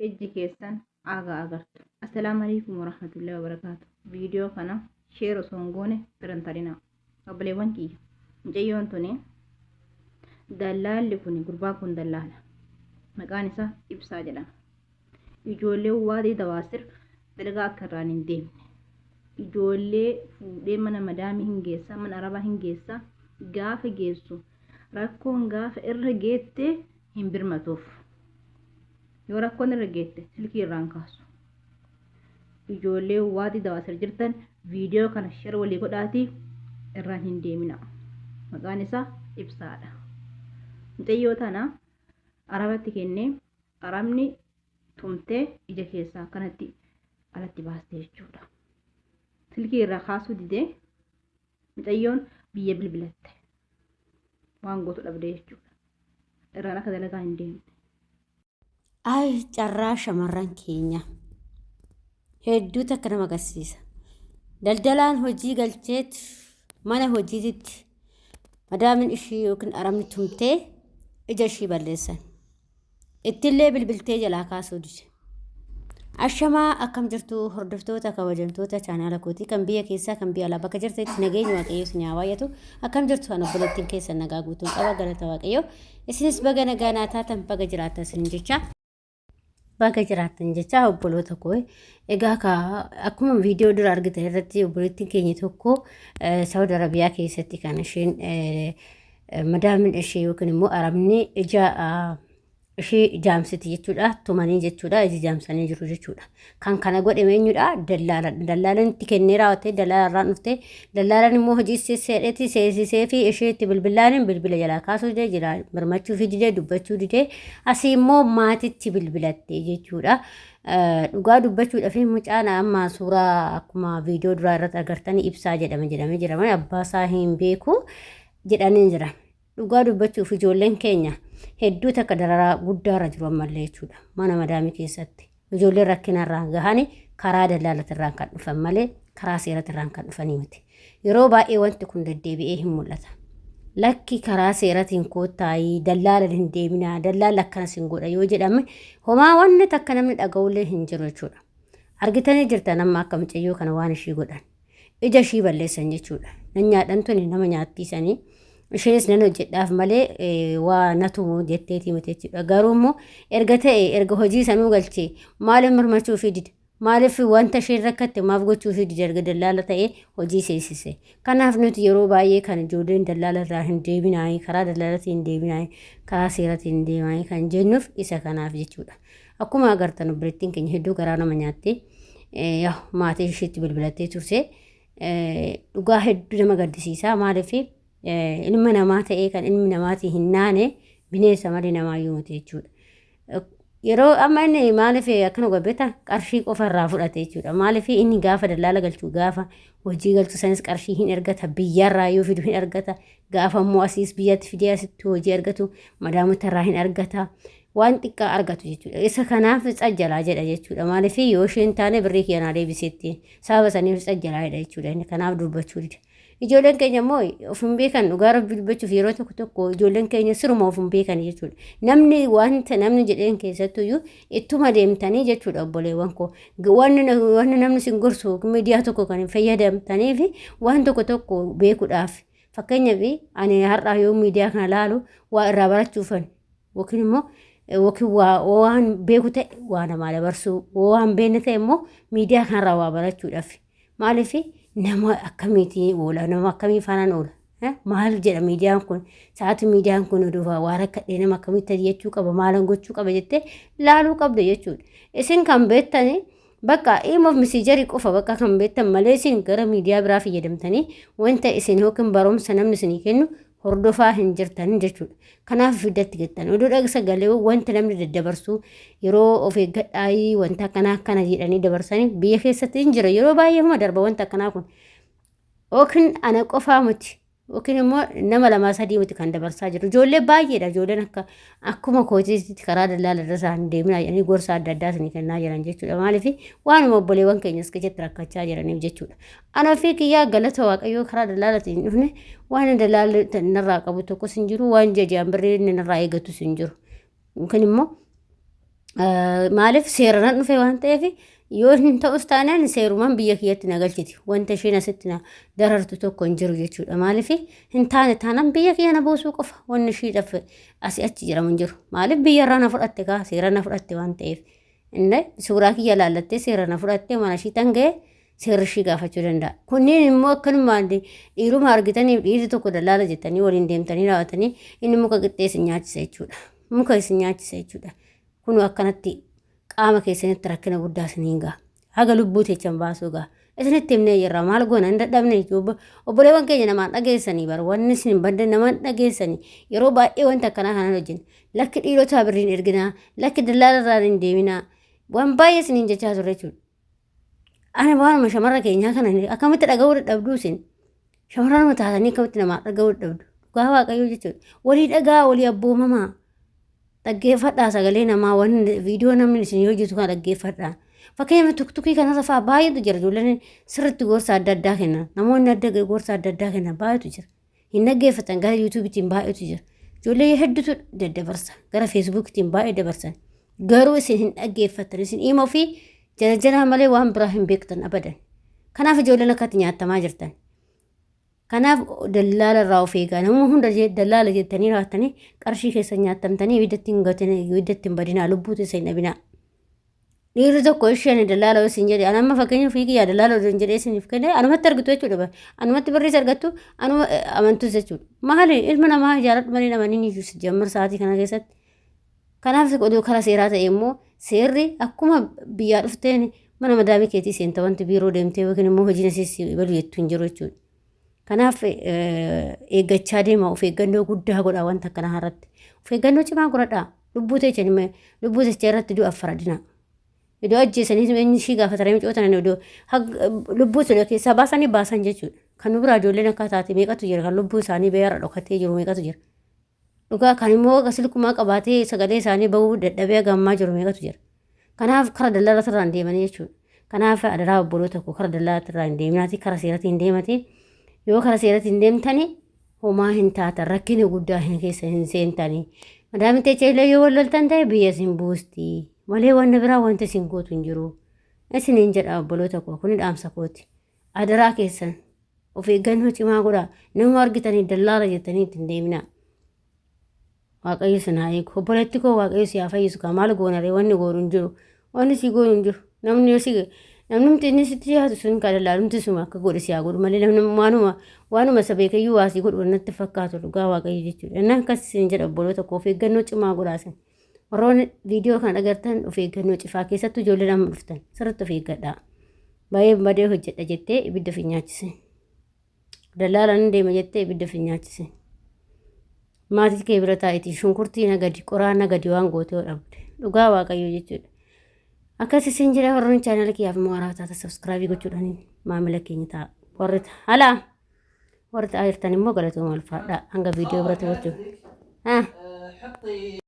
Ijji keessan aagaa agartu. Assalaamu alaikum warahmatullahi wabarakaatu. Viidiyoo kana share osoo hin goone bira hin tarinaa. Obboleewwan kiyya. Mucayyoon tuni dallaalli kun gurbaan kun dallaala. Maqaan isaa Ibsaa jedhama. Ijoollee waadii dawaasir dalagaa akka irraan hin deemne. Ijoollee fuudhee mana madaamii hin geessa, mana arabaa hin geessa. Gaafa geessu rakkoon gaafa irra geette hin birmatuuf. Yoo rakkoon irra geette silkii irraan kaasu. Ijoollee waadii dawaasir jirtan viidiyoo kana share walii godhaatii irraan hin deemina. Maqaan isaa Ibsaadha. Mucayyoo tana arabatti kennee arabni tumtee ija keessaa akkanatti alatti baaste jechuudha. Silkii irraa kaasuu didee mucayyoon biyya bilbilatte. Waan gootu dhabdee jechuudha. Irraan akka dalagaa hin deemne. Ay carraa shamarran keenya hedduu takka nama agarsiisa. Daldalaan hojii galcheet mana hojiititti madaamin ishii yookiin arabni tumtee ija ishii balleessan. Ittillee bilbiltee jalaa kaasuu dide. Ashamaa akkam jirtu hordoftoota kabajamtoota chaanaala kootii kan biyya keessaa kan biyya alaa bakka jirtanitti nageenyi waaqayyoo isin haa baay'atu. Akkam jirtu kan obboleettiin keessan nagaa guutuun qaba galata waaqayyoo. Isinis baga nagaa naa taatan baga jiraattan isin jecha. Baga jiraattan jecha obboloota koo. Egaa ka akkuma viidiyoo dura argitan irratti obboleettiin keenya tokko Saawud Arabiyaa keessatti kan isheen madaamin ishee yookiin immoo arabni ija ishee jaamsiti jechuudha. Tumanii jechuudha. Ija jaamsanii jiru jechuudha. Kan kana godhe eenyudha? Dallaala. Dallaalaan itti kennee raawwatee dallaala irraan dhuftee dallaalaan immoo hojii seedheeti seesisee fi ishee itti bilbilaaniin bilbila jalaa kaasuu didee jira. Birmachuu fi didee dubbachuu didee asii immoo maatitti bilbilatte jechuudha. Dhugaa dubbachuudhaaf mucaan amma suuraa akkuma viidiyoo duraa irratti agartanii ibsaa jedhama jedhamee jira malee abbaa isaa hin beeku jedhanii jira. Dhugaa dubbachuuf ijoolleen keenya hedduu takka dararaa guddaarra jiru ammallee jechuudha. Mana madaamii keessatti. Ijoolleen rakkinarraan gahani karaa dallaalatirraan kan dhufan malee karaa seeratirraan kan dhufanii miti. Yeroo baay'ee wanti kun deddeebi'ee hin mul'ata. Lakki karaa seeratiin koottaayii dallaalan hin deeminaa dallaalli akkana sin godha yoo jedhame homaa wanni takka namni dhaga'ullee hin jiru jechuudha. Argitanii jirtan amma akka mucayyoo kana waan ishii godhan. Ija ishii balleessan jechuudha. Nan nyaadhan tuni nama nyaattiisanii. Isheenis nan hojjedhaaf malee waa natu jetteetii miti jechuudha. Garuu immoo erga ta'e erga hojii sanuu galchee maaliif mormachuufii dide? Maaliif wanta isheen rakkatte maaf gochuufii dide erga dallaala ta'ee hojii seensise. Kanaaf nuti yeroo baay'ee kan ijoolleen dallaala irraa hin deebinaayii karaa dallaalatiin hin deebinaayii karaa seeratiin hin deemaayii kan jennuuf isa kanaaf jechuudha. Akkuma agartan obboleettiin keenya hedduu garaa nama nyaatte maatii isheetti bilbilattee turte dhugaa hedduu nama gaddisiisa maaliif ilma namaa ta'ee kan ilmi namaatii hin naane bineensa malee namaayyuu miti jechuudha. Yeroo amma inni maaliif akkana godhe beektaa qarshii qofa irraa fudhate jechuudha. Maaliif inni gaafa dallaala galchu gaafa hojii galchu sanis qarshii hin ergata biyyarraa yoo fidu hin argata gaafa immoo asiis biyyatti fidee asitti hojii argatu madaamota irraa hin argata waan xiqqaa argatu jechuudha. Isa kanaaf tsajjalaa jedha jechuudha. Maaliif yoo isheen taane birrii kiyya naa deebiseetti sababa saniif tsajjalaa jedha jechuudha. Inni kanaaf dubbachuu dide. Ijoolleen keenya immoo of hin beekan dhugaa rabbi dubbachuuf yeroo tokko tokko ijoolleen keenya siruma of hin beekan jechuudha. Namni wanta namni jedheen keessattuyyuu ittuma deemtanii jechuudha obboleewwan koo. Wanni namni isin gorsu miidiyaa tokko kan hin fayyadamtaniif waan tokko tokko beekuudhaaf. Fakkeenyaaf ani har'aa yoo miidiyaa kana laalu waa irraa barachuufan yookiin immoo yookiin waa waan beeku ta'e waa namaa dabarsuu waan beekne ta'e immoo miidiyaa kanarraa waa barachuudhaaf. Maaliif nama akkamiitii oola nama akkamii faanaan oola maal jedha miidiyaan kun sa'aatii miidiyaan kun oduufaa waa rakkadhee nama akkamitti jechuu qaba maalan gochuu qaba jettee laaluu qabda jechuudha. Isin kan beektani bakka imoof misiijarii qofa bakka kan beektan malee isin gara miidiyaa biraa fayyadamtanii wanta isin yookiin barumsa namni isinii kennu hordofaa hin jirtan jechuudha. Kanaaf fiddatti gattan. Oduu dhaga sagalee wanta namni daddabarsu yeroo of eeggadhaayii wanta akkanaa akkana jedhanii dabarsanii biyya keessatti hin jira. Yeroo baay'ee huma darba wanta akkanaa kun. Yookiin ana qofaa miti. Yookiin immoo nama lamaa sadii miti kan dabarsaa jiru. Ijoollee baay'eedha. Ijoolleen akka akkuma kootiitti karaa dallaala irra isaan deemina jedhanii gorsa adda addaa isinii kennaa jiran jechuudha. Maaliif waanuma obboleewwan keenya as keessatti rakkachaa jiraniif jechuudha. Ana ofii kiyyaa galata waaqayyoo karaa dallaalatiin hin dhufne waan dallaalli narraa qabu tokkos hin jiru waan jajaan birrii inni narraa eegatus hin jiru. Yookiin immoo Maaliif seeraan dhufe waan ta'eef yoo hin ta'us taanaan seerumaan biyya kiyyatti na galchiti. Wanta isheen asitti na darartu tokko hin jiru jechuudha. Maaliif hin taane taanaan biyya kiyya na buusuu qofa wanni ishiidhaaf asii achi jedhamu hin jiru. Maaliif biyyarraa na fudhatte kaa seera na fudhatte waan ta'eef. Inni suuraa kiyya laallattee seera na fudhattee mana ishii tan ga'e seerri ishii gaafachuu danda'a. Kunneen immoo akkanumaan dhiiruma argitaniif dhiirri tokko dallaala jettanii waliin deemtanii raawwatanii inni muka qixxee isin nyaachisa jechuudha. Muka isin nyaachisa jechuudha. Kun akkanatti qaama keessanitti rakkina guddaa isiniin ga'a. Haga lubbuu teechan baasuu ga'a. Isinitti himnee jirra maal goona hin dadhabne jechuudha. Obboleewwan keenya namaan dhageessanii bara wanni isin hin badde namaan dhageessanii yeroo baay'ee wanta akkanaa kanan hojjenna. Lakki dhiirotaa birriin erginaa lakki dallaala irraa hin deeminaa waan baay'ee isiniin jechaa turre jechuudha. Ani waanuma shamarra keenyaa kana akkamitti dhaga'uu dadhabduu isin? Shamarranuma taatanii akkamitti namaa dhaga'uu dadhabdu? Dhugaa Waaqayyoo jechuudha. Walii dhagaa walii abboomamaa. Dhaggeeffadhaa sagalee namaa waan viidiyoo namni isin hojjetu kana dhaggeeffadhaa. Fakkeenyaaf tuktukii kanarra fa'aa baay'eetu jira ijoolleen sirriitti gorsa adda addaa kennan. Namoonni adda gorsa adda addaa kennan baay'eetu jira. Hin dhaggeeffatan gara yuutuubiitiin baay'eetu jira. Ijoollee hedduutu daddabarsa. Gara feesbuukiitiin baay'ee dabarsan. Garuu isin hin dhaggeeffattan. Isin dhimma ofii jala jalaa malee waan biraa hin beektan abadan. Kanaaf ijoolleen akkatti nyaatamaa jirtan. Kanaaf dallaala irraa of eegaa. Nama hunda dallaala jettanii raattanii qarshii keessan nyaattamtanii ibiddatti hin gatin ibiddatti hin badinaa lubbuu teessa hin dhabinaa. Dhiirri tokko ishee ani dallaala yoo isin jedhe ani amma fakkeenya ofii kiyyaa dallaala osoo hin jedhee isiniif kenne anumatti argitu jechuudha bara. Anumatti birriis argattu anuma amantus jechuudha. Maali ilma namaa jaaladhu malee namanii ni jiru jammar sa'aatii kana keessatti. Kanaaf oduu karaa seeraa ta'e immoo seerri akkuma biyyaa dhufteen mana madaamii keetii seenta wanti biiroo deemtee yookiin immoo hojiin asii balu jettu hin jiru jechuudha. Kanaaf eeggachaa deema of eeggannoo guddaa godhaa wanta akkanaa irratti. Of eeggannoo cimaa godhadhaa. Lubbuu teechan lubbuu teecha irratti du'a faradina. Iddoo ajjeesanii eenyu ishii gaafatanii mucoo tanan iddoo lubbuu sana keessaa baasanii baasan jechuudha. Kan nu biraa ijoolleen akka taate meeqatu jira kan lubbuu isaanii beeyarra dhokatee jiru meeqatu jira. Dhugaa kan immoo silkumaa qabaatee sagalee isaanii bahuu dadhabee haga ammaa jiru meeqatu jira. Kanaaf kara daldala irraa hin deemanii jechuudha. Kanaaf adaraa obboloota koo kara daldala irraa hin deeminaati kara seeratiin hin deemati. Yoo kara seeratiin hin deemtani homaa hin taatan rakkina guddaa hin keessa hin seentani. Madaamiin teecha illee yoo wal loltan ta'e biyya isin buusti. Malee wanni biraa wanti isin gootu hin jiru. Isiniin jedha obboloota koo kuni dhaamsa kooti. Adaraa keessan of eeggannoo cimaa godhaa. Nama argitanii dallaala jettanii ittiin deeminaa. Waaqayyo isin haa eegu. Obboleetti koo Waaqayyo si haa fayyisu kaa maal goona ree wanni goonu hin jiru. Wanni si goonu hin jiru. Namni yoo si namnumti inni sitti dhiyaatu sun kan dallaalumti suma akka godhe si haa godhu malee namni waanuma waanuma isa beekayyuu waa si godhu natti fakkaatu dhugaa Waaqayyo jechuudha. Inni akkas isin jedha obboloota koo of eeggannoo cimaa godhaa isin. Warroonni viidiyoo kana dhagartan of eeggannoo cifaa keessattuu ijoolleen amma dhuftan sirriitti of eeggadhaa. Baay'ee badee hojjedha jettee ibidda of hin nyaachisin. Dallaalaan hin deema jettee ibidda of hin nyaachisin. Maatii kee bira taa'itii shunkurtii nagadi qoraa nagadi waan gootee yoo dhabde dhugaa Waaqayyoo jechuudha. Akkas isin jira warroonni chaanala kiyyaaf immoo haaraa taata sabskraabii gochuudhaan maamila keenya ta'a. Warri halaa warri ta'aa jirtan immoo galatooma ulfaadhaa hanga viidiyoo biratti gochuuf. حطي.